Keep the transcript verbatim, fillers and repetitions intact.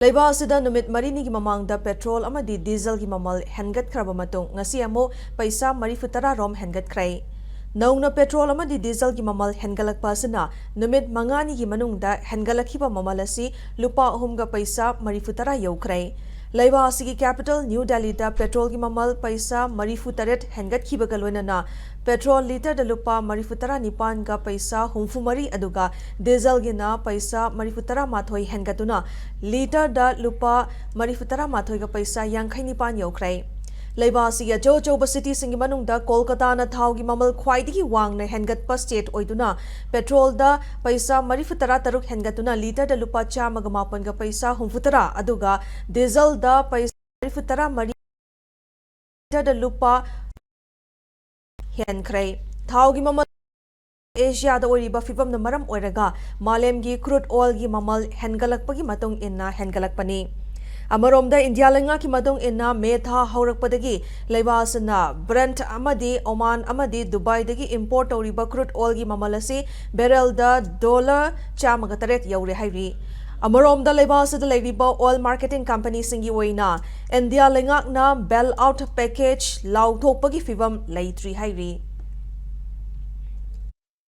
ꯂꯩꯕꯥꯛ ꯑꯁꯤꯗ ꯅꯨꯃꯤꯠ ꯃꯔꯤꯅꯤꯒꯤ ꯃꯃꯥꯡꯗ ꯄꯦꯇ꯭ꯔꯣꯜ ꯑꯃꯗꯤ ꯗꯤꯖꯜꯒꯤ ꯃꯃꯜ ꯍꯦꯟꯒꯠꯈ꯭ꯔꯕ ꯃꯇꯨꯡ, ꯉꯁꯤ ꯑꯃꯨꯛ ꯄꯩꯁꯥ ꯃꯔꯤꯐꯨ ꯇꯔꯥ ꯔꯣꯝ ꯍꯦꯟꯒꯠꯈ꯭ꯔꯦ꯫ ꯅꯧꯅ ꯄꯦꯇ꯭ꯔꯣꯜ ꯑꯃꯗꯤ ꯗꯤꯖꯜꯒꯤ ꯃꯃꯜ ꯍꯦꯟꯒꯠꯂꯛꯄ ꯑꯁꯤꯅ ꯅꯨꯃꯤꯠ ꯃꯉꯥꯅꯤꯒꯤ ꯃꯅꯨꯡꯗ ꯍꯦꯟꯒꯠꯂꯛꯈꯤꯕ ꯃꯃꯜ ꯑꯁꯤ ꯂꯨꯄꯥ ꯑꯍꯨꯝꯒ ꯄꯩꯁꯥ ꯃꯔꯤꯐꯨ ꯇꯔꯥ ꯌꯧꯈ꯭ꯔꯦ꯫ ꯂꯩꯕꯥꯛ ꯑꯁꯤꯒꯤ capital ꯅ꯭ꯌꯨ ꯗꯦꯜꯂꯤꯗ ꯄꯦꯇ꯭ꯔꯣꯜꯒꯤ ꯃꯃꯜ ꯄꯩꯁꯥ ꯃꯔꯤꯐꯨ ꯇꯔꯦꯠ ꯍꯦꯟꯒꯠꯈꯤꯕꯒ ꯂꯣꯏꯅꯅ ꯄꯦꯇ꯭ꯔꯣꯜ ꯂꯤꯇꯔꯗ ꯂꯨꯄꯥ ꯃꯔꯤꯐꯨ ꯇꯔꯥ ꯅꯤꯄꯥꯟꯒ ꯄꯩꯁꯥ ꯍꯨꯝꯐꯨ ꯃꯔꯤ, ꯑꯗꯨꯒ ꯗꯤꯖꯜꯒꯤꯅ ꯄꯩꯁꯥ ꯃꯔꯤꯐꯨ ꯇꯔꯥ ꯃꯥꯊꯣꯏ ꯍꯦꯟꯒꯠꯇꯨꯅ ꯂꯤꯇꯔꯗ ꯂꯨꯄꯥ ꯃꯔꯤꯐꯨ ꯇꯔꯥ ꯃꯥꯊꯣꯏꯒ ꯄꯩꯁꯥ ꯌꯥꯡꯈꯩ ꯅꯤꯄꯥꯟ ꯌꯧꯈ꯭ꯔꯦ꯫ ꯂꯩꯕꯥꯛ ꯑꯁꯤꯒꯤ ꯑꯆꯧ ꯑꯆꯧꯕ cityꯁꯤꯡꯒꯤ ꯃꯅꯨꯡꯗ ꯀꯣꯜꯀꯇꯥꯅ ꯊꯥꯎꯒꯤ ꯃꯃꯜ ꯈ꯭ꯋꯥꯏꯗꯒꯤ ꯋꯥꯡꯅ ꯍꯦꯟꯒꯠꯄ state ꯑꯣꯏꯗꯨꯅ ꯄꯦꯇ꯭ꯔꯣꯜꯗ ꯄꯩꯁꯥ ꯃꯔꯤꯐꯨ ꯇꯔꯥ ꯇꯔꯨꯛ ꯍꯦꯟꯒꯠꯇꯨꯅ ꯂꯤꯇꯔꯗ ꯂꯨꯄꯥ ꯆꯥꯝꯃꯒ ꯃꯥꯄꯟꯒ ꯄꯩꯁꯥ ꯍꯨꯝꯐꯨ ꯇꯔꯥ, ꯑꯗꯨꯒ ꯗꯤꯖꯜꯗ ꯄꯩꯁꯥ ꯃꯔꯤꯐꯨ ꯇꯔꯥ ꯃꯔꯤ, ꯂꯤꯇꯔꯗ ꯂꯨꯄꯥ ꯍꯦꯟꯈ꯭ꯔꯦ꯫ ꯊꯥꯎꯒꯤ ꯃꯃꯜ ꯑꯦꯁꯤꯌꯥꯗ ꯑꯣꯏꯔꯤꯕ ꯐꯤꯕꯝꯅ ꯃꯔꯝ ꯑꯣꯏꯔꯒ ꯃꯥꯂꯦꯝꯒꯤ crude oilꯒꯤ ꯃꯃꯜ ꯍꯦꯟꯒꯠꯂꯛꯄꯒꯤ ꯃꯇꯨꯡ ꯏꯟꯅ ꯍꯦꯟꯒꯠꯂꯛꯄꯅꯤ꯫ ꯑꯃꯔꯣꯝꯗ ꯏꯟꯗꯤꯌꯥ ꯂꯩꯉꯥꯛꯀꯤ ꯃꯇꯨꯡ ꯏꯟꯅ ꯃꯦ ꯊꯥ ꯍꯧꯔꯛꯄꯗꯒꯤ ꯂꯩꯕꯥꯛ ꯑꯁꯤꯅ Brent ꯑꯃꯗꯤ Oman ꯑꯃꯗꯤ ꯗꯨꯕꯥꯏꯗꯒꯤ import ꯇꯧꯔꯤꯕ crude oilꯒꯤ ꯃꯃꯜ ꯑꯁꯤ barrelꯗ dollar ꯆꯥꯝꯃꯒ ꯇꯔꯦꯠ ꯌꯧꯔꯦ ꯍꯥꯏꯔꯤ꯫ ꯑꯃꯔꯣꯝꯗ ꯂꯩꯕꯥꯛ ꯑꯁꯤꯗ ꯂꯩꯔꯤꯕ oil marketing companyꯁꯤꯡꯒꯤ ꯑꯣꯏꯅ ꯏꯟꯗꯤꯌꯥ ꯂꯩꯉꯥꯛꯅ bail out package ꯂꯥꯎꯊꯣꯛꯄꯒꯤ ꯐꯤꯕꯝ ꯂꯩꯇ꯭ꯔꯤ ꯍꯥꯏꯔꯤ꯫